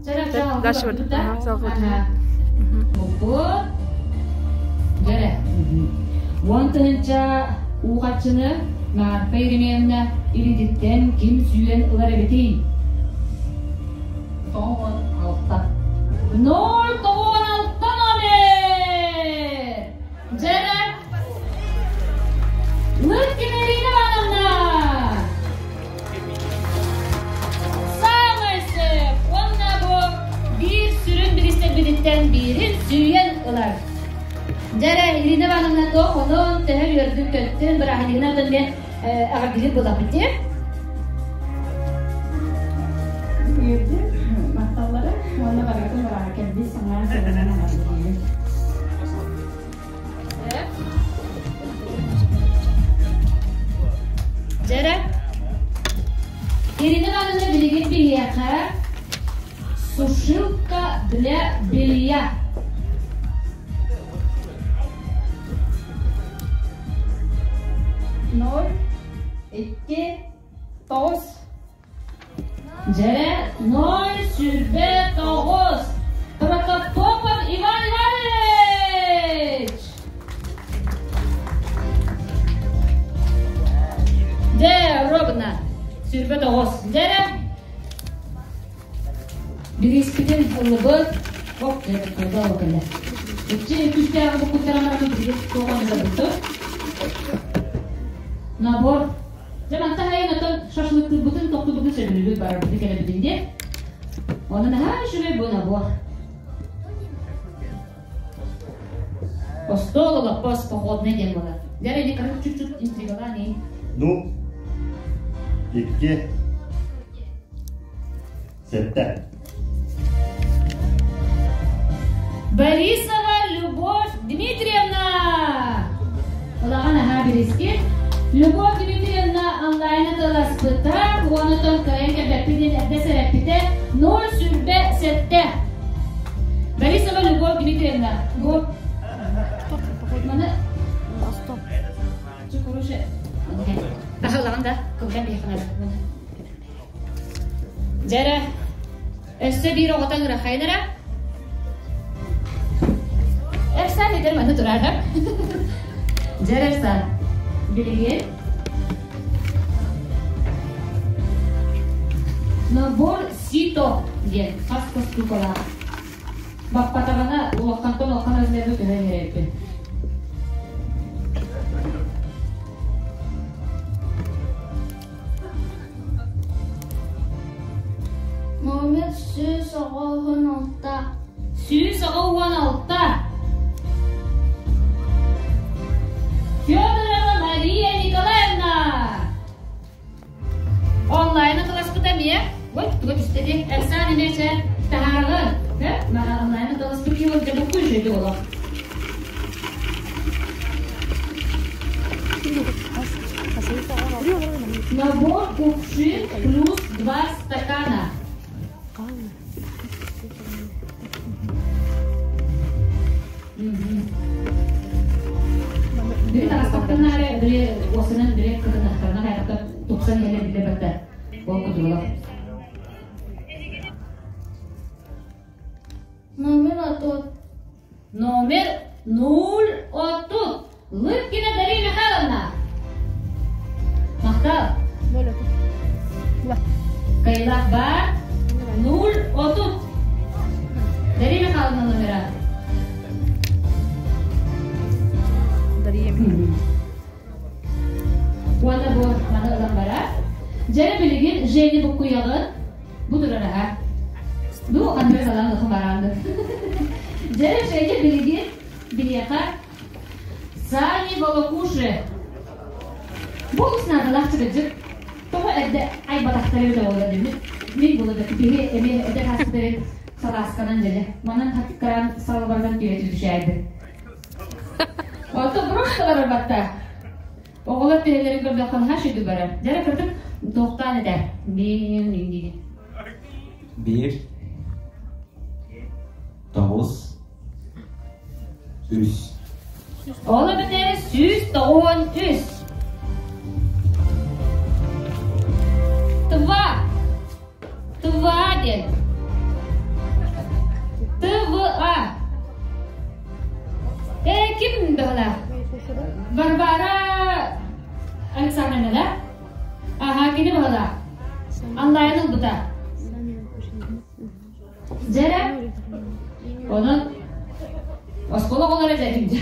Дальше вот. Ага, Бу дьэрэ. 10 000 уу харчыны Марфа Еремеевна илиититтэн ким сүүйэн ылар эбитий? 96. 096 номер! Дьэрэ! Лыткина Ирина Ивановна! Саамай сөп уонна бу биир сүрүн бириистэрбититтэн биирин сүүйэн ылар. Дьэ эрэ, Ирина Ивановна туох онон төһө үөрдүн-көттүн, бырааһынньыгынан отон мен эҕэрдэлиир буоллахпыт дии. Үөрдүм, махталлары уонна барыгытын бырааһа кэлбит саҥа сылынан эҕэрдэлиибин. Дьэрэ, Ирина Ивановна билигин биһиэхэ сушилка для белья. Ноль, икки, тоҕус. Дьэрэ, 0,29. Протопопов Иван Иванович! Дьэ, ровно. 29. Дьэрэ, бирииспитин ыллыбыт. Оп, дьэ, куда ол кэлэ. Иччи күүстээҕи буккуттаран баран билигин туох оҥорбуттар. Набор Дьэ мантан айан оттон шашлыктыырбытын, тохтуубутун сөбүлүүбүт, барарбытын кэлэбитин диэн. Онон наһаа үчүгэй бу набор. Остуол олоппос походный диэн буолар. Дьэ эрэ короче чуть-чуть интригалаан иһин. Ну, икки, сэттэ. Борисова Любовь Дмитриевна! Улахан аһаа бириски. Любовь Дмитриевна онлайн атыласпыта, уонутон кыайан кэлбэппит диэн эрдэ сэрэппитэ 0,27. Борисова Любовь Дмитриевна, бу маны короче, Таһылаҕын да, кылган биһиэхэ Дьэрэ, өссө биир оҕото ыҥырахайын эрэ. Эрсан этэр манна турар Дьэрэ Эрсан, билигин набор сито диэн хас костукалаах. Баппатаҕына улахантан улахан размерга көһөн иһэрбин. Номер 196. 196. Федорова Мария Николаевна! Онлайн атыласпыта эмиэ. Ой, туга түстэ дии. Эрсан эмиэ чэ, таһаарҕын. Онлайн атыласпыт киһи ол дьэ буккуй олох. Набор кувшин плюс два стакана. Били таҕыстахтарына били уосанан били кытынахтарына хайахта тупсан иһэлэр билэ барда. Ол кудулар. Номер отут. Номер 030. Лыткина Дарья Михайловна. Махтал. Кайлах бар 030. Дарья Михайловна номера. Дарья Михайловна. Уонна бу маны ылан барар. Дьэ билигин Женя буккуйаҕын бу турар аха. Бу ханнык салаан лыхы бараанды. Дьэ Женя билигин биһиэхэ Сани Волокуши. Бу олус наадалаах чыгыдьык. Тоҕо эрдэ айбатахтара эбитэ буолла диммит. Мин була да биһи эмиэ эдэр хаспытын салаасканан дьэлэ. Манан хаттаран салабардан түһэ түһүшээбит. Ото просто барбатта. Оҕолор түһэлэрин көрдөххө наһаа үчүгэй барар. Дьэ кырдык туохтаан этэр. Биир Биир тоҕус үс. Ол эбэтэр 193. Два. Два диэн. баһылаах? Варвара Александровна да? Аха, кини баһылаах. Онлайн ылбыта. Дьэрэ, онон оскуола оҕолоро дьэ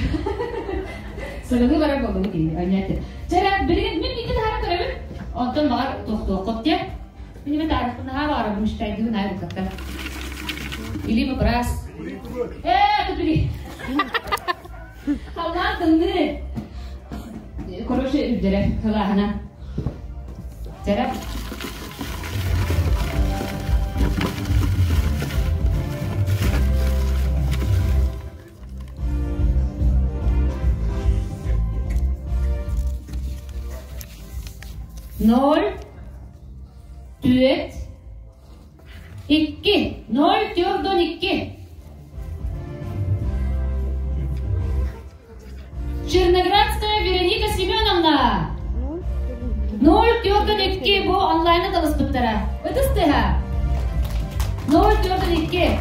сырылыы барар буоллубут дии анньааты. Дьэрэ, билигин мин икки таһара көрөбүн, онтон баҕар тохтуоххут диэн. Мин имэ таарыхпын наһаа баҕарабын мечтайдыыбын аай букаттар. Или быраас. Ээ, тупили. Халлаан тымныы. Короче, үрдэрэ, кылааһына. Дьэрэ. Ноль, түөрт, икки, ноль, түөрт 12. Черноградская Вероника Семеновна! 042 бу онлайна талыспыттара. Ытыс тыһа. 042.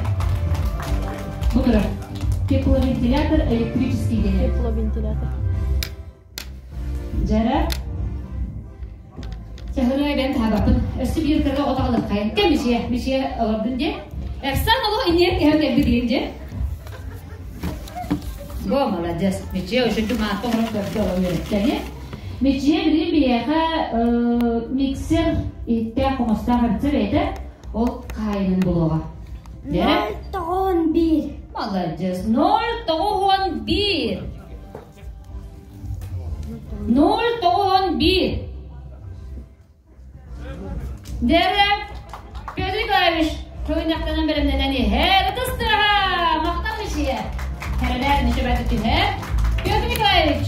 Бу турар. Тепловентилятор электрический диэн. Тепловентилятор. Дьара. Чаһырыа бэн таһабаппын. Өссө биир кырга отаҕалыххайын. Кэм мичиэ, мичиэ олордун дьэ. Эрсан олох иниэр кэһэн кэлбит диэн дьэ. Го, молодец. Мичиэ өшүнтү маатта оҥорон көрдө олор үөрэттэ. Мичиэ билигин биһиэхэ миксер иһиттээх хомустаах эбитсэ бэйэтэ ол хаайынан булуоҕа. Ноль тоҕуон биир. Молодец. Ноль тоҕуон биир. Ноль тоҕуон биир. Дэрэ, Петр Николаевич, көйнөхтөнөн бэлэмнэнэн иһэр ытыстыраха, махтал мичийэ. Хэрэлээр ничебэти түһэр. Петр Николаевич.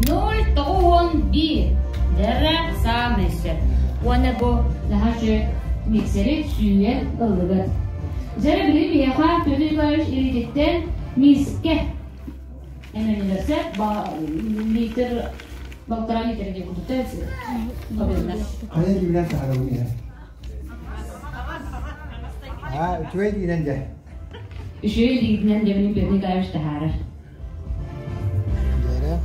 Ноль 91. Дэрэ саамай сөп. Уонна бу наһаа үчүгэй миксери сүүйэн ыллыбыт. Дьэ, билигин биһиэхэ Петр Николаевич илиититтэн миискэ эмэнилэрсэ литр полтора литр диэн курдук Хайа илиинэн таһарабын иһэ. Аа, үчүгэй илиинэн дьэ. Үчүгэй илиитинэн дьэ билигин Петр Николаевич таһаарар. Дьэрэ.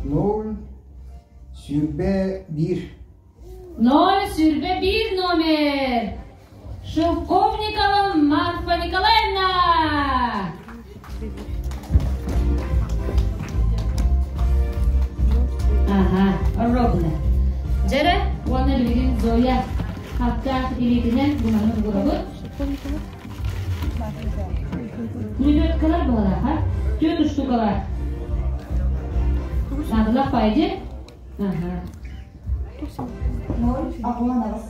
Ноль 21. 021 номер. Шелковникова Марфа Николаевна. Ага, ровно. Дьэрэ, уонна билигин Зоя хаптаах илиитинэн буманы угурабыт. Пулеметкалар буолаха. Түөрт штукалар. Надылах пайди. Ага. Ноль аҕуон аҕыс.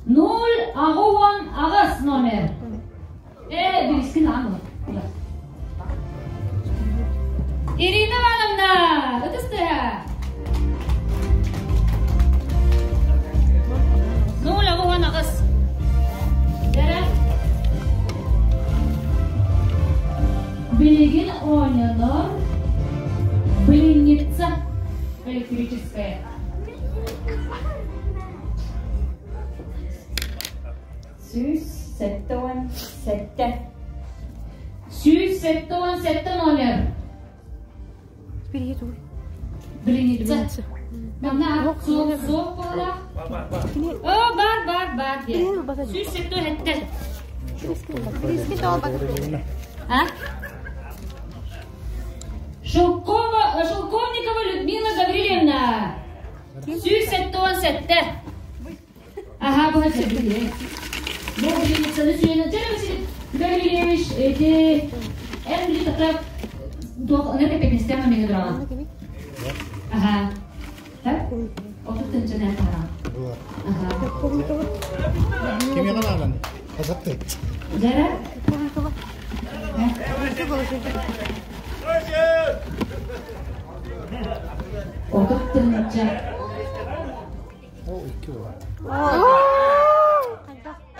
Ноль аҕуон аҕыс номер. Э, билискин аан Ирина Ивановна, ытыс тыһа. Ноль аҕуон аҕыс. Дэрэ. Билигин оонньонор блинница электрическая. 177. 177 номер. Блинница. Манна суох суох буолла. О, бар, бар, бар. 177. А? Шелкова, Шелковникова Людмила Гаврилевна. 177. Ага, бу сөбүлүө. Бу блинницаны сүйэнэ Гаврилевич эти эн били тата туох ыныр эппетинстэн мамега тураҕын. Ага. Так? Отут тынчаны таһараҕын. Ага. Кимиэхэ нааданы? Хасатты. Дара? 30 тыһыынча. Ол икки буолар.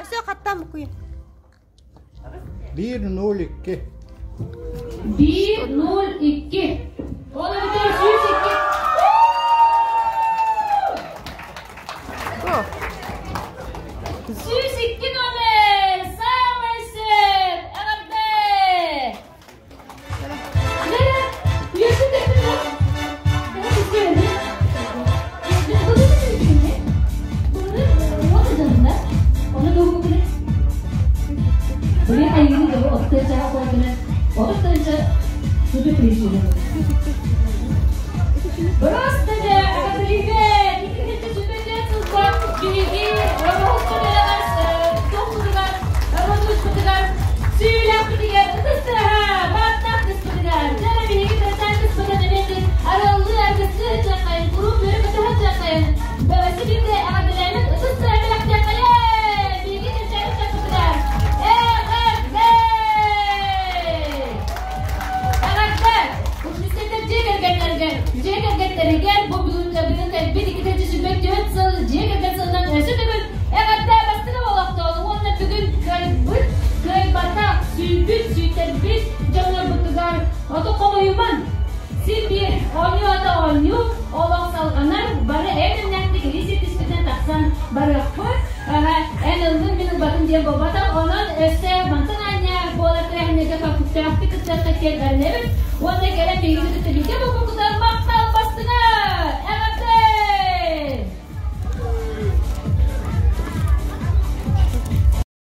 Өссө хаттан букуйа. 1-0-2. 1-0-2. Ол эбэтэр 102. 102 номер! Самый сөп! Эҕэрдэ! Просто да, привет! Биһиги Сүүлэхпитигэр ытыстыһа, баттах кыспытыгар, дьэ биһиги кырачаан кыспытын эмиэтин арыллыы аргыстыы ыччаккайын, куруук үөрэ көтөһө ыччаккайын, бөҕөсү биирдэ эҕэрдэлээммит ытыс тыаһа бэлэхтиэххэйин! Биһиги кырачаан ыччаппытыгар эҕэрдэ! Эҕэрдэ! Учууталлар дьиэ кэргэннэригэр, дьиэ кэргэттэригэр бу бүгүн бүгүн кэлбит 224 сыл дьиэ кэргэн сылынан өссө төгүл эҕэрдэ бастыҥ олохтоох уонна бүгүн кыайбыт, кыайбатах, сүүрбүт, сүүйтэрбит дьоннорбутугар оту хомуйуман! Син биир оонньуу ата оонньуу, олох салҕанар, бары эн эмнээхтик илии сиэттиспитинэн тахсан барыахпыт. Эн ыллын, мин ылбатым диэн буолбатах. Онон өссө мантан аанньа буолар тэрээһиннэргэ көхтөөхтүк кыттыахха диэн эрэнэбит. Уонна кэлэн биһигини кытта бииргэ буолбуккутугар.